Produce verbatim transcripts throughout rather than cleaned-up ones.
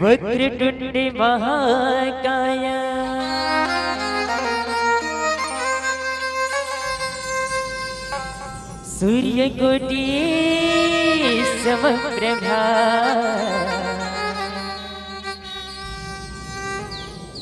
वक्रतुण्ड महाकाय सूर्यकोटि समप्रभा।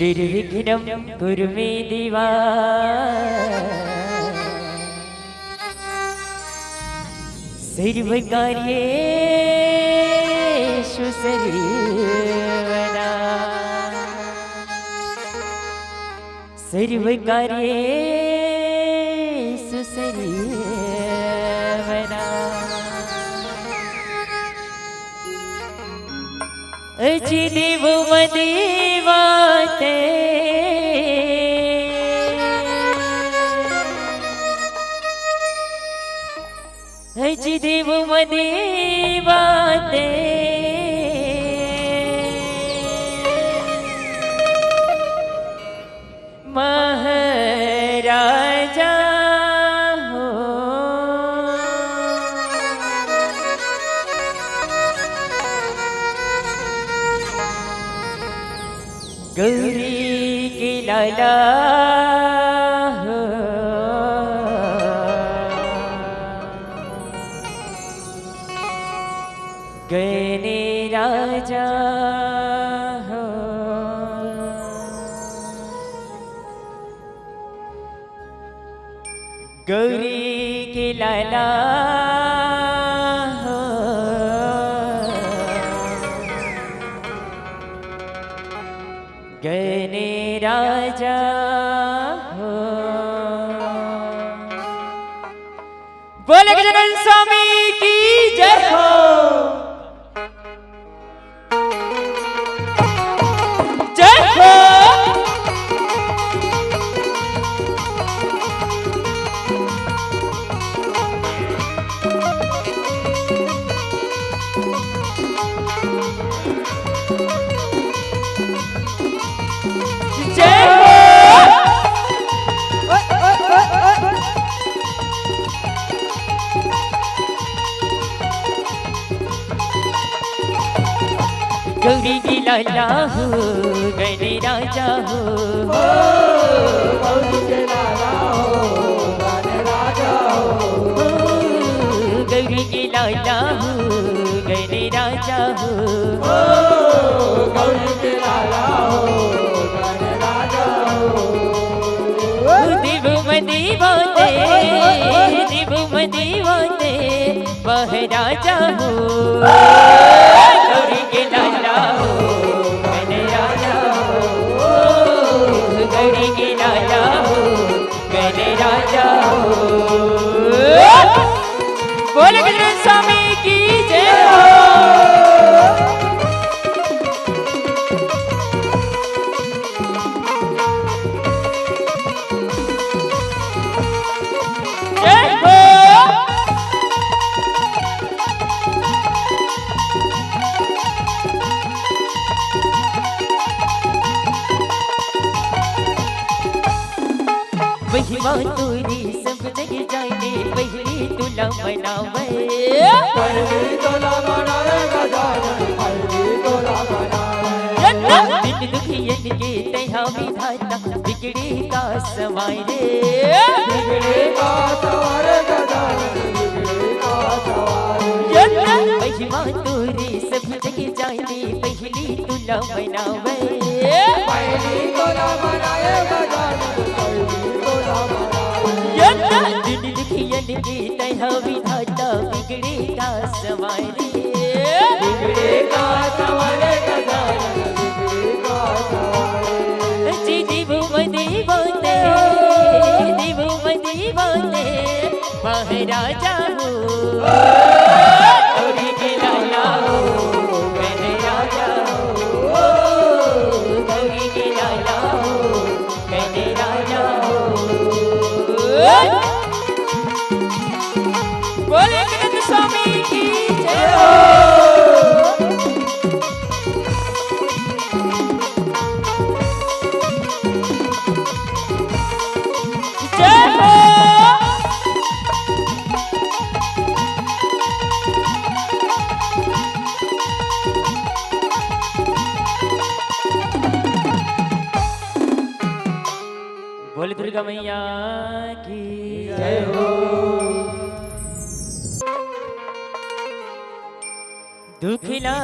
निर्विघ्नं कुरु मे देवा सर्वकार्येषु सर्वदा। सर्वकार्येषु सर्वदा। अजि देवो मदेवा ते। अजि देवो मदेवा ते। महाराजा हो। गौरी के लाला हो। गने राजा हो। गौरी के लाला हो। गने राजा हो। बोले गजानन स्वामी की जय हो। जय हो। जय हो। गौरी के लाला हो, गने राजा हो। ओ, गौरी के लाला हो, गने राजा हो। ओ, गौरी के लाला हो, गने राजा हो। ओ, गौरी के लाला हो, गने राजा हो। ओ, देवो मदेवा ते, देवो मदेवा ते। वह राजा हो, गौरी के लाला हो, गने राजा हो, गौरी के लाला हो, गने राजा हो। बोले गजानन स्वामी की जय हो। जय हो। महिमा तोरी सब जग जाने, पहिली तुला मनावे। पहिली तुला मनावे गजानन, पहिली तुला मनावे। दिन दुखियन के तैहा विधाता, बिगड़े का सवारे। बिगड़े का सवारे गजानन, बिगड़े का सवारे। महिमा तोरी सब जग जाने, पहिली तुला मनावे। पहिली तुला मनावे गजानन, पहिली तुला मनावे। दिन दुखियन के तैहा विधाता, बिगड़े का सवारे। बिगड़े का सवारे गजानन, बिगड़े का सवारे। जी देवो मदेवा ते, देवो मदेवा ते, महाराजा हो। गौरी के लाला हो, गने राजा हो। गौरी के लाला हो, गने राजा हो। बोले गजानन स्वामी की जय हो। जय हो। दुर्गा मैया की जय हो। दुख ला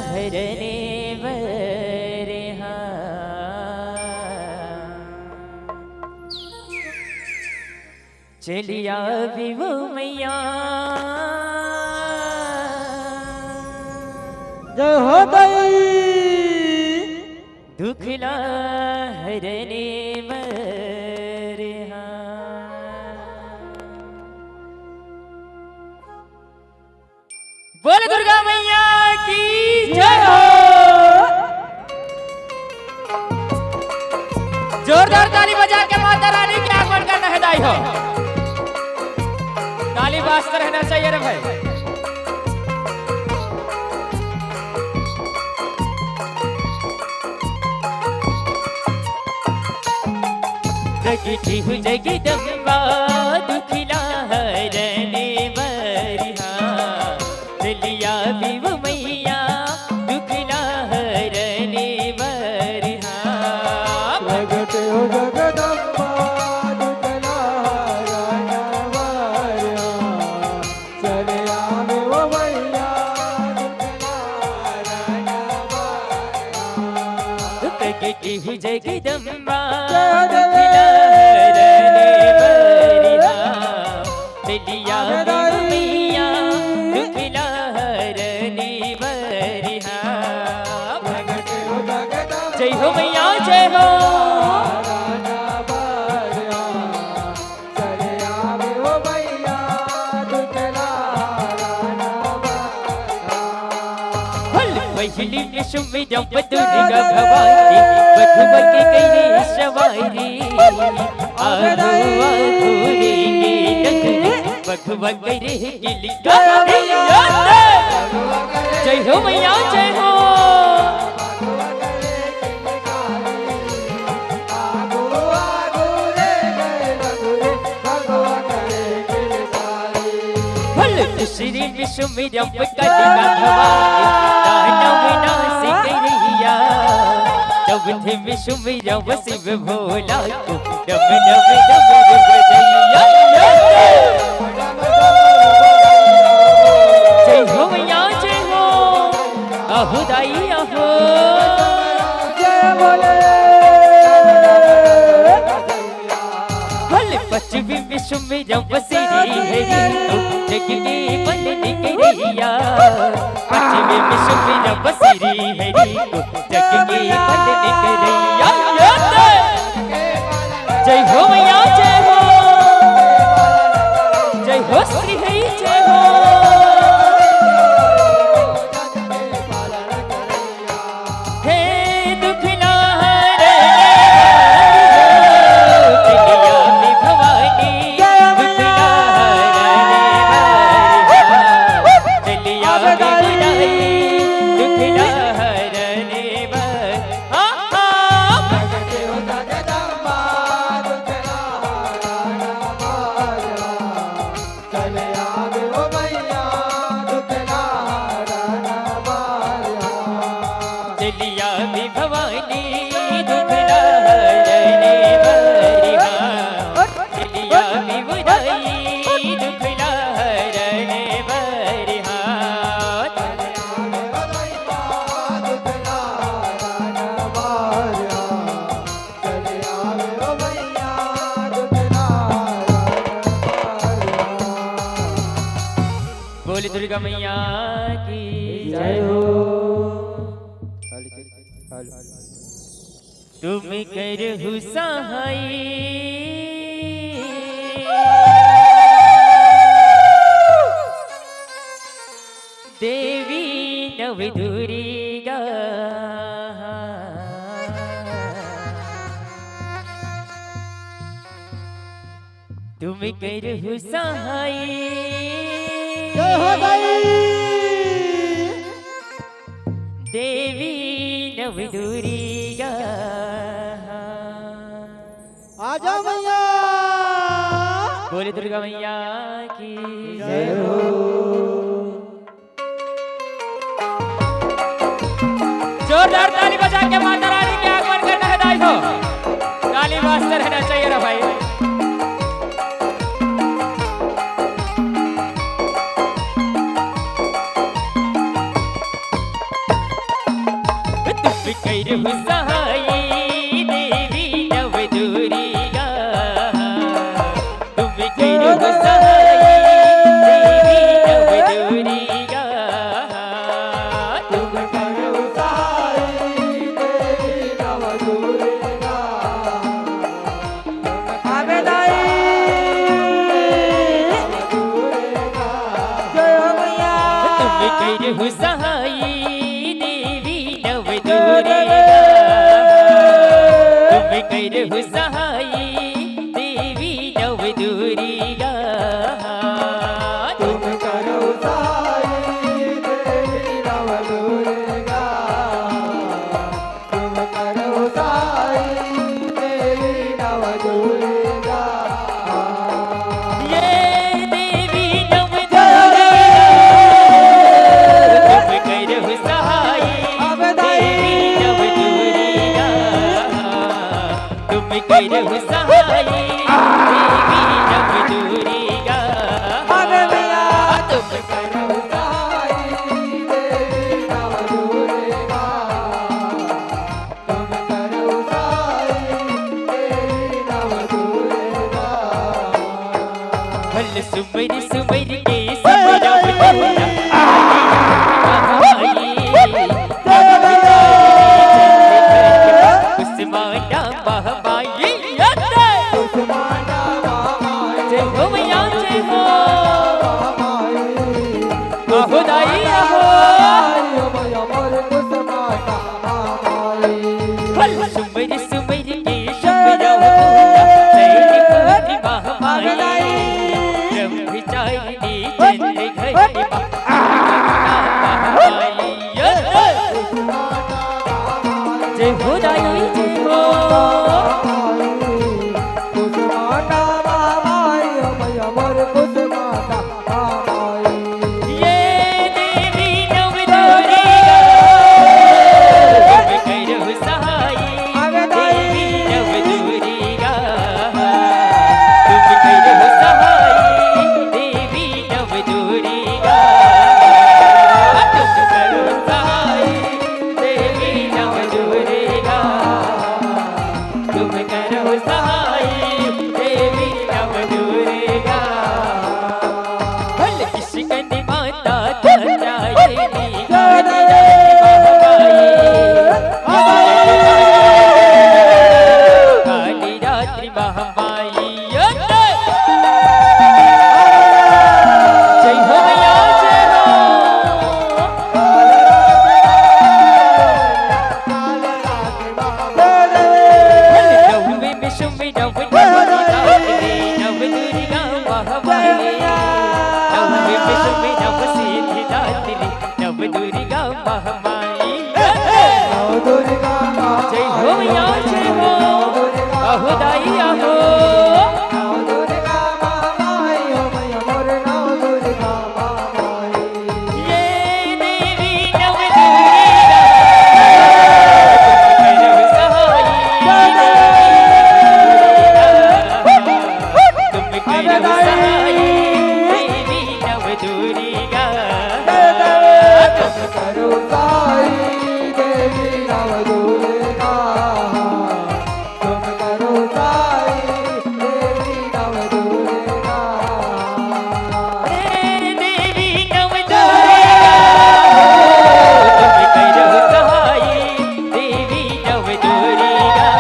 हरने बर हा चलिया भी वो मैया। जय हो दाई। दुख ला हरने बर हा। बोल दुर्गा मैया की जय हो। जोरदार ताली बजा के माता रानी के आगमन करना है दाई हो। ताली बाजते रहना चाहिए रे भाई। जगती हूँ जगदम्बा दुख ला हरने बर हा। चलिया भी वो मैया दुख ला हरने बर हा। प्रगट हो जगदम्बा दुख ला हरने बर हा। चलिया भी वो मैया दुख ला हरने बर हा। प्रगट हो जगदम्बा दुख ला हरने बर हा। चलिया भी मैया दुख ला हरने बर हा। जय हो मैया जय हो। हल पहली में सुमिरन दुर्गा भवानी, मधुमती के गई सवारी। आगू आगू रे गे डगरी, बघवा करे गिलकारी। जय हो मैया जय हो। भल दूसरी में सुमिरन कलिका भवानी, दानव नाश करिया। तब थे में सुमिरन शिव भोला को, डम डम डम रे बजैया। जय हो मैया जय हो। अहो दाई अहो। जय बोले। हल पचवी विश्व में जब श्री हरि को, जग के पालन करिया। पचवी विश्व में जब श्री हरि को, जग के पालन करिया। जय हो मैया जय हो। जय हो श्री हरि जय हो। हे दुख ला हरने वाली, चलिया भी भवानी, दुख ला हरने वाली, चलिया भी भवानी, दुख ला हरने वाली। हाँ, हाँ। चलिया भी भवानी दुख ला हरने वाली हा। चलिया भी बुराई दुख ला हरने वाली हा। बोल दुर्गा मैया की जय हो। तुम करहु सहाय देवी नव दुर्गा। तुम करहु सहाय जय हो दाई। देवी नव दुर्गा। आजा मैया। बोले दुर्गा मैया की जय हो। जोरदार ताली बजा के माता रानी के आगमन करना है दाई हो। ताली बजते रहना चाहिए रे भाई। करहु सहाय देवी नव दुर्गा, तुम करहु सहाय देवी नव दुर्गा, तुम करहु सहाय देवी नव दुर्गा। आबे दाई। जय हो मैया। तुम करहु सहाय देवी नव दुर्गा। तुम करहु सहाय देवी नव दुर्गा। तुम करहु सहाय देवी नव दुर्गा। तुम करहु सहाय देवी नव दुर्गा। ये देवी नव दुर्गा, तुम करहु सहाय देवी नव दुर्गा। तुम करहु सहाय देवी नव दुर्गा। तुम करहु सहाय देवी नव दुर्गा। तुम करहु सहाय देवी नव दुर्गा। भल सुमरि सुमरि के सुमरव तोला। कुसुमांडा महामाई। जय हो मैया, जय हो। आहो दाई, आहो। सुमर सुमर के सुमरव तोला, शैल कोटि महामाई। ब्रह्मचारिणी चंद्र घटि महामाई। जय हो दाई, जय हो। ये देवी नव दुर्गा, तुम करहु सहाय। देवी नव दुर्गा, तुम करहु सहाय। देवी नव दुर्गा, तुम करहु सहाय। देवी नव दुर्गा, तुम करहु सहाय। देवी नव दुर्गा। बोल किष्किंध माता कात्यायनी, काली रात्रि महामाई। काली रात्रि महामाई। जय हो मैया, जय हो। नवमी में सुमि नव नवरात्रि, नव दुर्गा महामाई। नवमी में सुमि नव सिद्धिदात्री, नव दुर्गा महामाई। जय हो मैया, जय हो। आहो दाई, आहो। ये देवी नव दुर्गा, तुम करहु सहाय। तुम करहु सहाय, देवी नव दुर्गा। तुम करहु सहाय, देवी नव दुर्गा। तुम करहु सहाय, देवी नव दुर्गा। हे देवी नव दुर्गा, तुम करहु सहाय, देवी नव दुर्गा।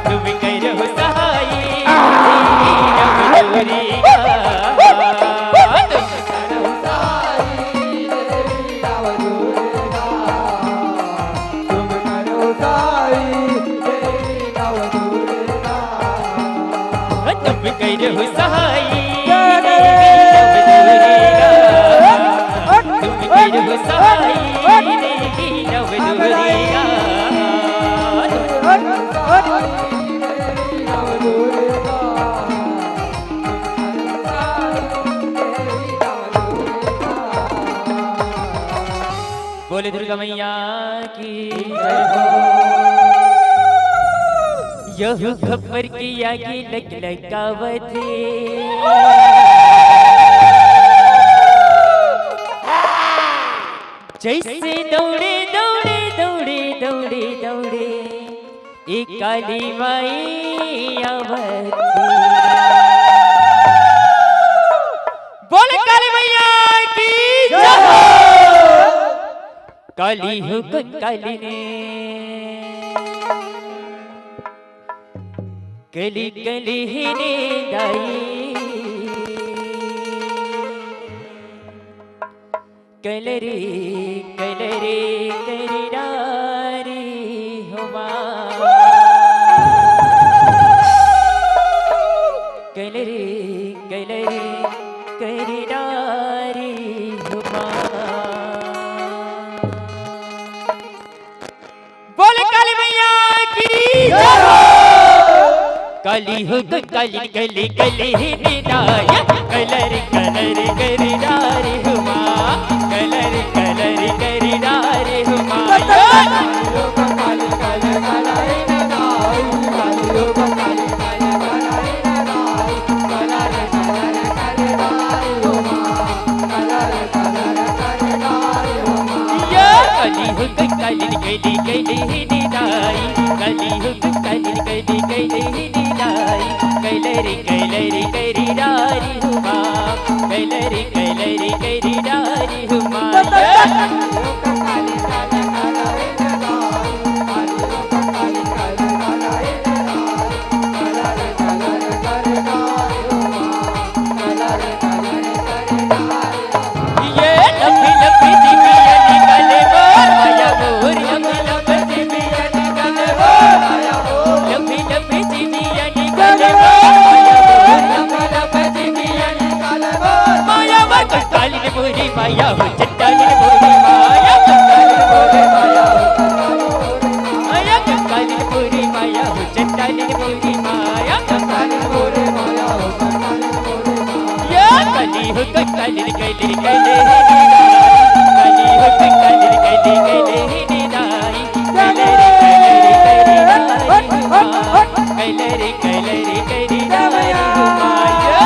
तुम करहु सहाय, देवी नव दुर्गा। तुम करहु सहाय, देवी नव दुर्गा। तुम करहु सहाय, देवी नव दुर्गा। तुम करहु सहाय, देवी नव दुर्गा। तुम करहु सहाय, देवी नव दुर्गा। बोले दुर्गा मैया की जय हो। यहू खप्पर के आगे लकलकावत हे। जइसे दौड़े दौड़े दौड़े दौड़े दौड़े, ए काली माई आवत हे। बोल काली मैया की जय हो। काली हो कंकालिनी, कली कली ही नींदाई। कलरी कलरी करी डारी हो माँ। कलरी कलरी करी डारी हो माँ। बोल काली मैया की जय हो। काली हो कंकालिनी, कली कली ही नींदाई। कलरी कलरी करी डारी हो माँ। कलरी कलरी करी डारी हो माँ। या काली हो कंकालिनी, कली कली ही नींदाई। काली हो कंकालिनी, कली कली ही नींदाई। कलरी कलरी करी डारी हो माँ। कलरी कलरी करी डारी हो माँ। या ये लंबी लंबी जीभिया निकाले मोर माया मोर, लंबी लंबी जीभिया निकाले मोर माया मोर, लंबी लंबी जीभिया निकाले मोर माया मोर, लंबी लंबी जीभिया निकाले मोर माया मोर। कंकालिनी मोरी माया हो, चंडालिनी मोरी माया, कंकालिनी मोरी माया हो, माया कंकालिनी मोरी माया हो, चंडालिनी मोरी माया, कंकालिनी मोरी माया हो, कंकालिनी मोरी माया। या काली हो कंकालिनी, कली कली ही नींदाई। काली हो कंकालिनी, कली कली ही नींदाई। कलरी कलरी करी डारी हो माँ। कलरी कलरी करी डारी हो माँ। या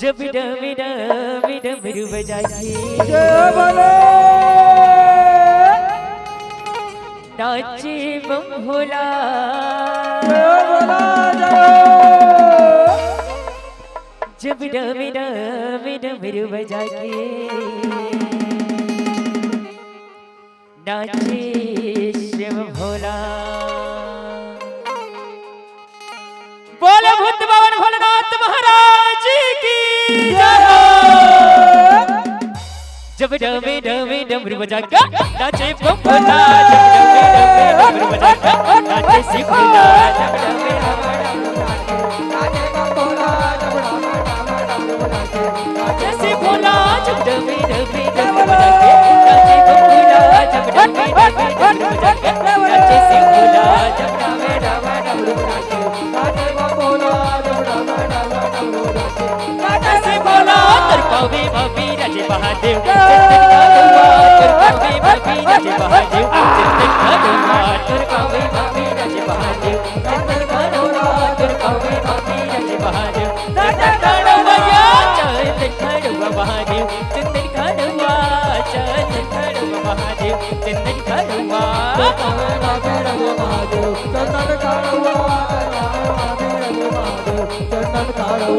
जब डम डम डमरू बजाथे, जय बोले। नाचे बम भोला। जय बोला, जय। जब डम डम डमरू बजाथे, नाचे शिव भोला। बोले भूत बाबा भोलेनाथ महाराज की जय हो। जब डमे डमे डमरू बजा के नाचे बम भोला, जब डमे डमे डमरू बजा के नाचे शिव भोला, जब डमे डमे डमरू बजा के नाचे बम भोला, जब डमे डमे डमरू बजा के नाचे शिव भोला, जब डमे डमे डमरू बजा के नाचे बम भोला, जब डमे डमे डमरू बजा के नाचे शिव भोला, जब डमे डमे डमरू बजा के नाचे बम भोला, जब डमे डमे डमरू बजा के नाचे शिव भोला। तोर पाँव में बाबी राजे महादेव, चंदन का डोरा, तोर पाँव में बाबी राजे महादेव, चंदन का डोरा, तोर पाँव में बाबी राजे महादेव, चंदन का डोरा, तोर पाँव में बाबी राजे महादेव, चंदन का डोरा, चंदन का डोरा महादेव, चंदन का डोरा, चंदन का डोरा महादेव, चंदन का डोरा।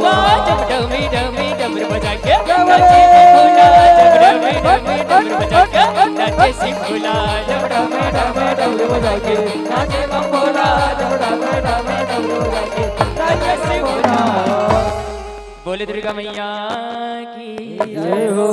वाह, जब डमी डमी डमरू बजा के नाचे बम भोला, जब डमी डमी डमरू बजा के नाचे शिव भोला, जब डमी डमी डमरू बजा के नाचे बम भोला, जब डमी डमी डमरू बजा के नाचे शिव भोला। बोले दुर्गा मैया की जय हो।